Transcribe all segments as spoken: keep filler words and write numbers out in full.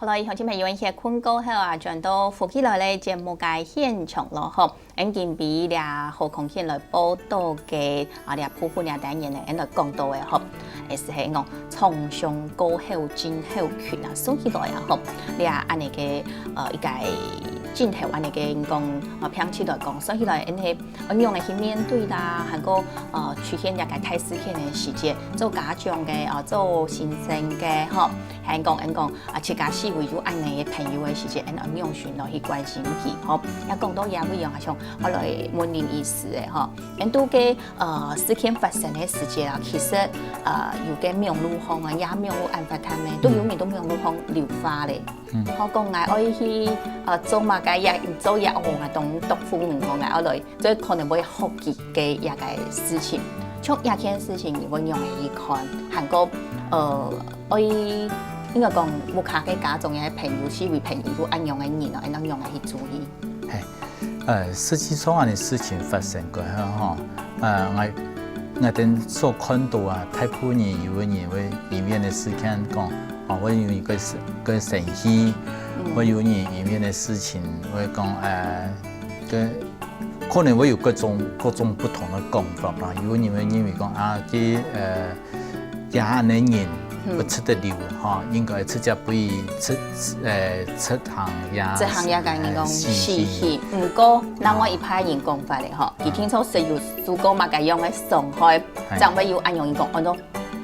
所以鄉親朋友，𠊎歇睏過後啊，轉到福氣來了節目个現場囉吼。𠊎今晡日這好康健來報到个啊，這部分這單元呢，𠊎來講到个吼，也係講創傷過後症候群啊，算起來啊吼，這恁呢个呃一个症候恁呢个講啊，病情來講，算起來恁呢仰般去面對啦，還過呃出現這个大事件个時節，做家長个啊，做先生个吼，還講恁講 啊，自家四圍有恁呢个朋友个時節，𠊎愛仰般來去關心佢吼。也講到這位哦，𠊎想𠊎來問林醫師个吼，恁多个呃事件發生个時節啊，其實呃有个網路項啊，也網路恁發達咩，都有人到網路項留話咧。嗯。吼，講𠊎愛去呃做麼个也做也好啊，當當父母吼，𠊎愛來 所以可能會好奇个一个事情。像這件事情，你會仰般去看？還過呃，愛應該講屋下个家長也係朋友，四圍朋友有恁樣个人哦，愛仰般去注意？嘿，呃，實際上恁呢事情發生過後吼，呃，𠊎𠊎等所看到啊，大部分人有个人會因為个事件講，哦，會因為个生个生氣，會有人因為个事情會講，呃，个 可能會有各種各種不同个講法啦。有个人會認為講啊，佢呃，這恁呢人不值得留哈，應該直接分佢執呃執行這執行這个人講死刑。毋過另外一派人講法咧吼，佢定著係有受過麼个樣个傷害，正會有恁樣人講，安到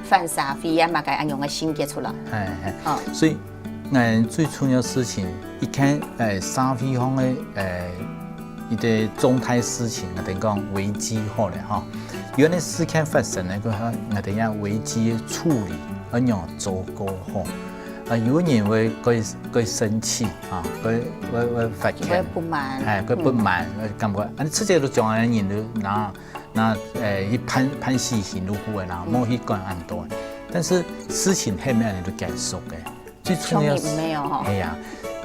反社會啊麼个恁樣个性格出來。係係，所以 𠊎最重要事情，一看呃社會項个呃一个重大事情，𠊎等講危機好了吼。有恁呢事件發生个過後，𠊎等這危機个處理愛仰做較好。啊，有个人會較較生氣啊，會會會發譴，會不滿，哎，會不滿，會感覺啊，你直接就將恁呢人就拿拿呃去判判死刑就好了啦，莫去管恁多。但是事情後面就結束个。 最重要係，像你毋係哦吼。係啊，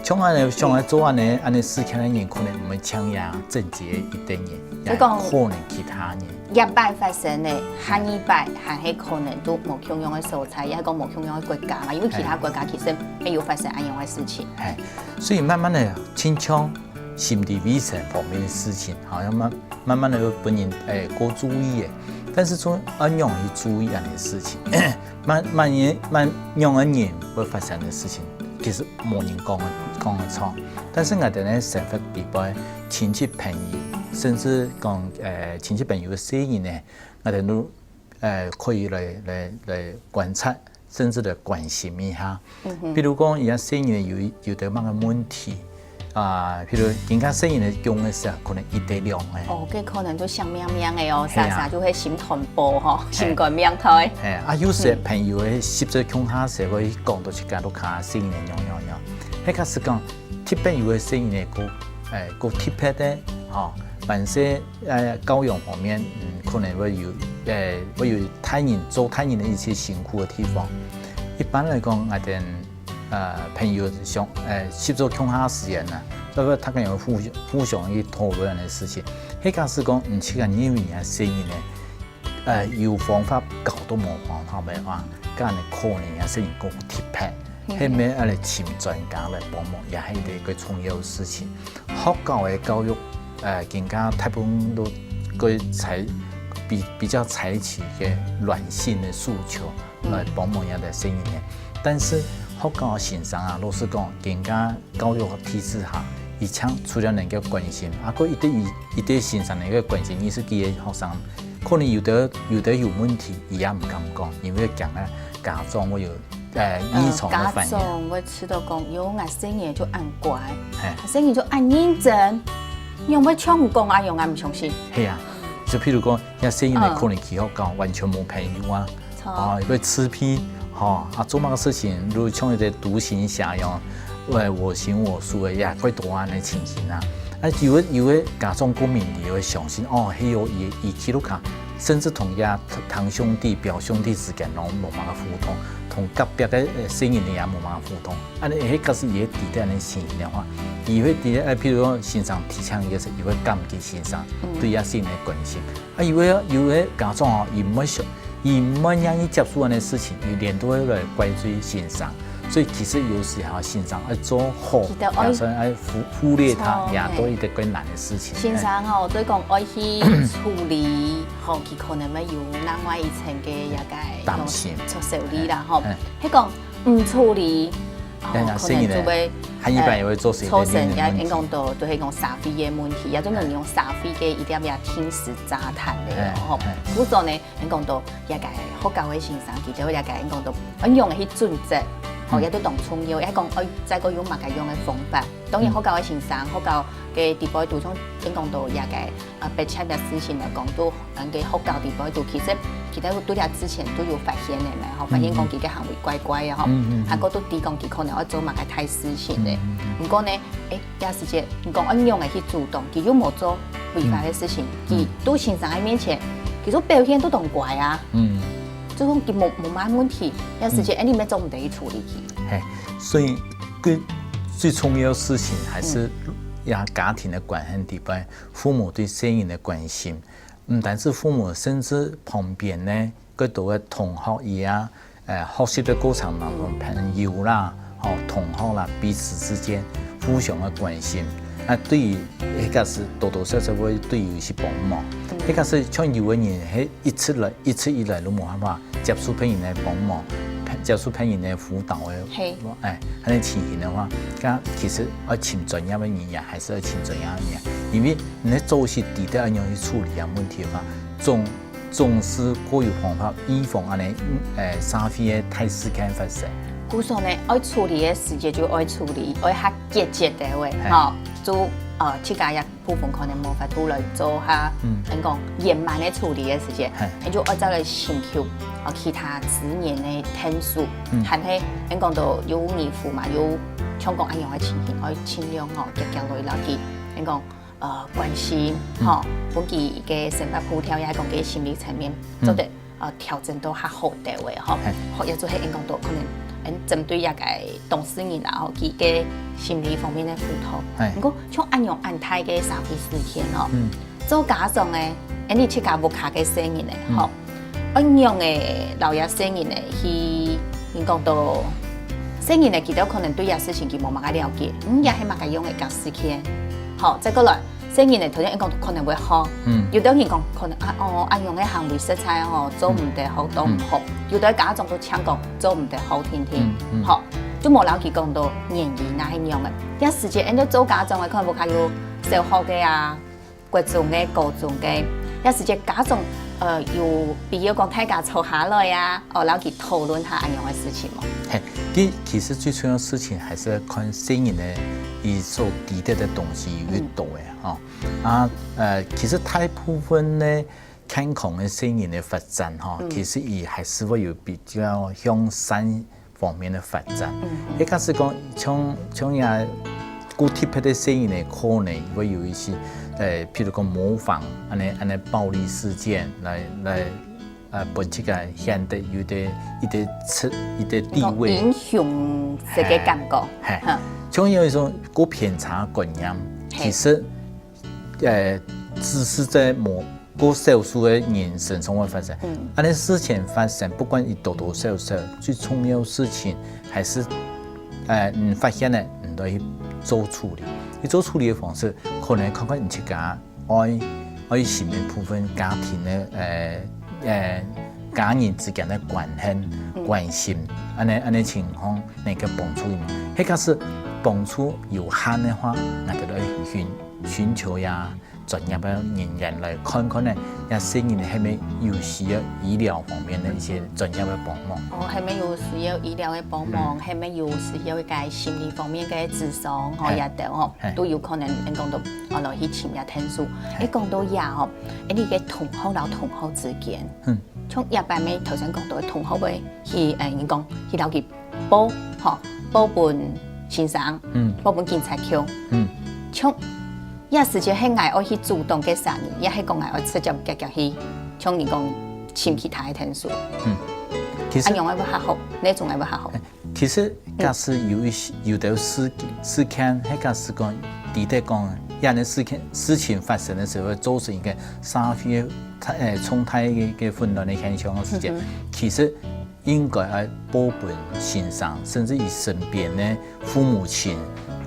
像恁呢想愛做恁呢恁呢事情个人，可能毋會像這症結一等人，也可能其他人。一擺發生个，下二擺還係可能都無共樣个所在，也係講無共樣个國家嘛，因為其他國家其實也有發生恁樣个事情。係，所以慢慢个，親像心理衛生方面个事情，吼，要慢慢慢个會分人誒較注意个。但是說愛仰去注意恁呢事情， 慢慢个慢仰个人會發生个事情，其實無人講个講个著。但是𠊎等个生活裡背，親戚朋友，甚至講呃親戚朋友个細人呢，𠊎等都呃可以來來來觀察，甚至來關心一下。比如講，這細人有有得麼个問題， 啊，譬如今下細人仔降个時啊，可能一隻兩隻。哦，該可能就想命命个哦，係啊。煞煞就會心斷波吼，心肝命斷。係啊，有時朋友个十歲共下時會講到自家屋下細人仔仰仰仰，該假使講特別有个細人仔較誒較特別个吼，凡勢誒教養方面，嗯，可能會有誒會有大人做大人个一些辛苦个地方。一般來講，𠊎等 呃朋友相呃十歲共下時間啊，所以大家有互互相去討論个事情。該假使講毋自家認為啊細人仔呢，呃有方法教到無方法个話，該恁呢可能啊細人較特別，該乜愛來尋專家來幫忙，也係一個重要个事情。學校个教育，呃，今下大部分都會採比比較採取一個軟性个訴求， 來幫忙這兜細人仔。但是學校个先生啊，老實講，今下教育體制下，佢淨除了能夠關心，啊，過一兜一一兜先生能夠關心二十幾個學生，可能有兜有兜有問題，佢也毋敢講，因為驚啊家長會有呃異常个反應。家長會知道講，喲，𠊎細人就恁乖，係，𠊎細人就恁認真，仰會像你講恁樣，𠊎毋相信。係啊，就譬如講，這細人仔可能去學校完全無朋友啊， 哦，會自閉，吼，啊，做麼个事情就像一隻獨行俠樣，會我行我素个，也會多恁呢情形啊。啊，有个有个家長較明理，會相信，哦，係有佢佢去屋下，甚至同佢堂兄弟、表兄弟之間攏無麼个互動，同隔壁个細人仔也無麼个互動。恁呢，該假使佢會知得恁呢情形个話，佢會知得，誒，譬如講先生提醒佢个時，佢會感激先生對佢細人个關心。 啊，有个有个家長哦，佢毋會想，佢毋會願意接受恁呢事情，佢連都會來怪罪先生，所以其實有時候先生愛做好，佢兜愛也算愛忽，忽略他，做，也都一個更難的事情。先生吼，對講愛去處理，吼，佢可能會有另外一層个一個擔心，講，受理啦，吼。嗯。係講毋處理，哦，人家可能就會，生意呢，還一般也會做生意的，造成，令人問題。也應講到，就係講社會个問題，也就能用社會个一粒粒定時炸彈个，哎，吼。哎。故所呢， 恁講到這個學校个先生，佢兜這個恁講到，恁樣去準則，吼，嗯。也都當重要。也講，哎，再過用麼个樣个方法。當然，嗯。學校个先生，學校个裡背肚，像恁講到這個，呃，畢業个事情來講，都恁个學校裡背肚，其實佢兜對這之前都有發現个嘛，吼，發現講佢个行為怪怪个，吼，嗯，嗯，嗯。還過都知講佢可能愛做麼个大事情个。嗯，嗯，嗯。毋過呢， 誒，這時節，你講恁樣个去主動，佢又無做違法个事情，嗯。佢在先生个面前，佢就表現都當乖啊。嗯。就講佢無，無麼問題，這時節，嗯。誒，你乜做毋得去處理佢。嘿，所以最，最重要个事情還係，嗯。這家庭个關係裡背，父母對細人个關心，毋單止父母，甚至旁邊呢， 較多个同學仔啊，呃，學習个過程當中，嗯。朋友啦，吼，同學啦，彼此之間互相个關心。啊，對於，該個係多多少少會對於一些幫忙。嗯。該個係像有个人，係一直來，一直以來都無辦法接受別人个幫忙，接受別人个輔導个，嘿。哎，恁樣情形个話，該其實愛尋專業个人員，還係愛尋專業个人員，因為你做事底下愛仰去處理啊問題个話，總 總係過有方法預防恁樣，嗯，呃，社會个大事件發生。故所呢，愛處理个時節就愛處理，愛較積極个話，嘿。吼，就，呃，自家个部分可能無法度來做較，嗯。恁講圓滿个處理个時節，嘿。你就愛再來尋求，呃，其他資源个援助，嗯。還係恁講到有義務嘛，有像講恁樣个情形，愛盡量吼，積極來了解，恁講 呃，關心，嗯。吼，分佢个生活步調，也係講个心理層面，嗯。做得，呃，調整到較好个話，吼。嘿。好，也就係恁講到，可能，嗯，針對這個當事人啦，吼，佢个心理方面个輔導。嘿。毋過，像恁樣恁大个社會事件，吼，嗯。做家長个，恁樣自家屋下个細人呢，嗯。吼， 恁樣个摎這細人仔去，你講到細人仔，佢兜可能對這事情佢無麼个了解，嗯，也係麼个樣个一個事件。好，再過來，細人仔頭先講可能會學，嗯。有兜人講可能啊，哦，恁樣个行為實在吼，做毋得好，嗯。做毋好。嗯。有兜家長都強講做毋得好，定定，嗯，嗯。好，就無摎佢講到原因啊，係樣个。這時節，恁樣做家長个可能屋下有小學个啊， 國中个、高中个，這時節家長，呃，有必要講大家坐下來啊，哦，摎佢討論下恁樣个事情無？嘿，其，其實最重要个事情還係看細人仔佢所知得个東西有幾多个，嗯。吼。啊，呃，其實大部分呢，健康个細人个發展吼，嗯。其實佢還係會有比較向善 方面个發展。嗯哼。該假使講，像，像這个特別个細人仔可能會有一些，呃，譬如講模仿恁樣，恁樣暴力事件來，來，呃，分自家顯得有點，一點出，一點地位。講英雄式个感覺。嘿，嘿。哼。像有一種較偏差个觀念，嘿。其實，呃，只是在某 較少數个人身上會發生。嗯。恁樣事情發生，不管佢多多少少，最重要个事情還係，呃，你發現了，你都愛去做處理。你做處理个方式，可能看看你自家愛，愛心个部分、家庭个，呃，呃，家人之間个關係、嗯。關心，恁樣，恁樣情況能夠幫助你。該假使幫助有限个話，𠊎兜愛尋，尋求呀， 專業个人員來看看呢，這細人係毋係有需要醫療方面个一些專業个幫忙。哦，係毋係有需要醫療个幫忙，嗯。係毋係有需要一個心理方面个諮商吼，嘿。這兜吼，嘿。都有可能恁講到，哦，來去尋這𢯭手。嘿。誒，講到這吼，誒，你个同學摎同學之間，嗯。像這擺乜頭先講到个同學會去，誒，你講去摎佢 報，吼，報分先生，嗯。報分警察局。嗯。像，這時節係𠊎愛去主動个聲音，也係講𠊎愛直接遽遽去，像你講，尋其他个𢯭手。嗯。其實，恁樣會較好，哪種會較好？其實，假使有一些，有兜事，事件，係假使講，知得講，這樣个事件，事情發生个時候，會造成一個社會个大，呃，重大个，个混亂个現象个時間，嗯哼。其實應該愛報分先生，甚至於身邊个父母親，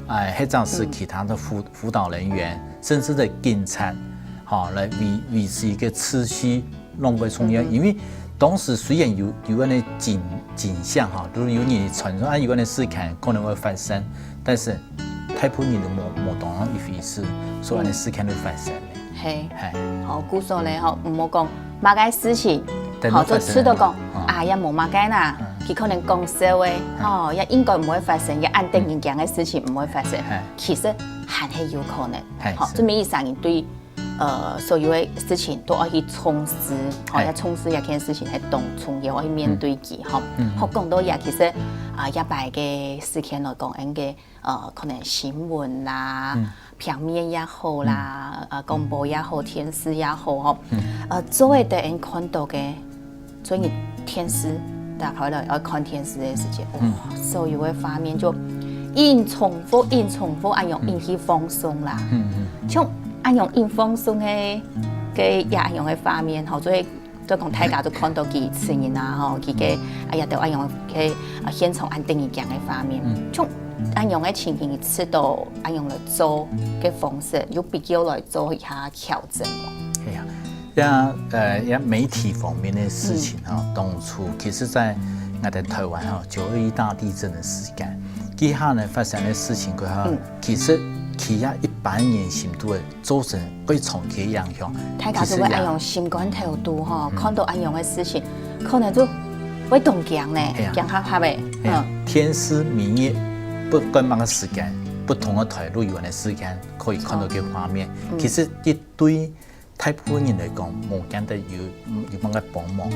哎，或者是其他个輔、輔導人員，甚至个警察，吼，來維、維持一個秩序，攏會重要。因為當時雖然有、有恁个景、景象，吼，就是有人傳說啊，有恁个事件可能會發生，但是大部分人都無、無當一回事，所以恁个事件會發生。係，係，好，故所呢，吼，毋好講麼个事情，好，就試著講，啊，也無麼个啦，佢可能講笑个，吼，也應該毋會發生，也恁得人驚个事情毋會發生。其實還係有可能，好，這麼一生人對，呃，所有个事情都愛去重視，吼，要重視這件事情係當重要，愛去面對佢，吼。好，講到也其實啊，這擺个事件來講，應該呃，可能新聞啦、平面也好啦，呃，廣播也好，電視也好吼，呃，做得等人看到个，所以電視打開來愛看電視个時間，哇，所有个畫面就硬重複、硬重複，恁樣引起放鬆啦。像恁樣引放鬆个个也恁樣个畫面吼，所以 就講大家都看到佢自然啊，吼，佢个哎呀，都恁樣个啊現場恁得人驚个畫面，像恁樣个情形，試著恁樣來做个方式，有必要來做一下調整無？係啊，這呃，這媒體方面个事情吼，當初其實在𠊎等台灣吼九二一大地震个時間，該下呢發生个事情過後，其實佢也一般人心肚个 造成會長期个影響。大家都會恁樣心肝頭肚吼，看到恁樣个事情，可能就會當驚呢，驚嚇嚇个。嗯，電視每日不管麼个時間，不同个台都有恁个時間可以看到个畫面。其實一對大部分人來講，無見得有有麼个幫忙，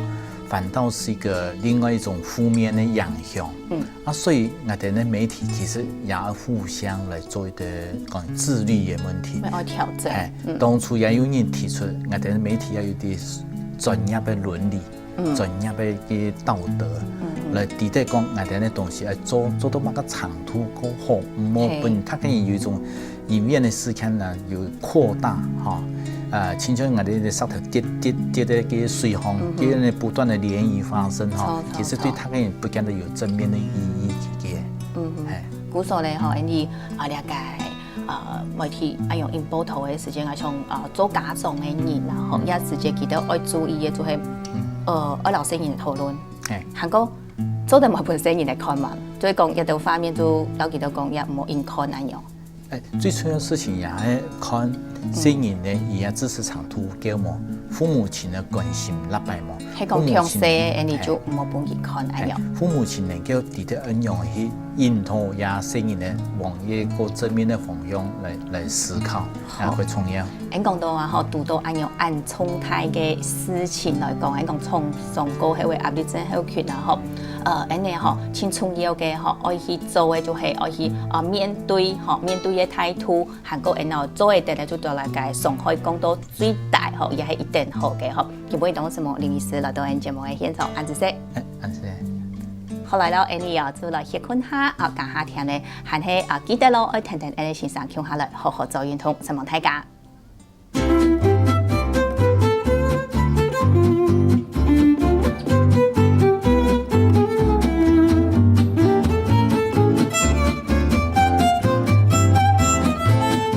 反倒是一個另外一種負面个影響。嗯， 啊，所以𠊎等个媒體其實也要互相來做一個講自律个問題。愛調整。哎，當初也有人提出，𠊎等个媒體要有啲專業个倫理、專業个一個道德，來知得講𠊎等个東西愛做做到麼个程度較好，毋好分大家有一種 因為恁个事件呢有擴大哈，呃，親像𠊎等个石頭跌跌跌个个水洪，佢个不斷个漣漪發生哈，其實對大家人不見得有正面个意義个。嗯，哎，故所呢吼，因為啊了解。呃，媒體愛用報導个時間，愛像呃做家長个人啊，吼，也時節佢兜愛注意个就係，呃，愛摎細人討論，還過做得毋好分細人來看嘛，所以講這兜畫面就要佢兜講也毋好硬看恁樣。 哎，最重要事情也係看細人呢，佢个支持程度夠無，父母親个關心落擺無。係講強勢个，恁樣就毋好分佢看，哎呀。父母親能夠知得恁樣去引導這細人呢，往一個正面个方向來來思考，也會重要。 恁講到啊吼，堵到恁樣恁重大个事情來講，恁講創傷過後个壓力症候群啊吼，呃，恁呢吼，盡重要个吼，愛去做个就係愛去啊面對吼，面對个態度，還過恁樣做个得來就對來个傷害降到最大吼，也係一定好个吼。今晡日當承蒙林醫師來到𠊎等節目个現場，恁仔細。哎，恁仔細。好來了，恁呢啊，就來歇睏下啊，感謝聽个，還係啊，記得咯，愛天天恁呢先生共下來，好好做運動，承蒙大家。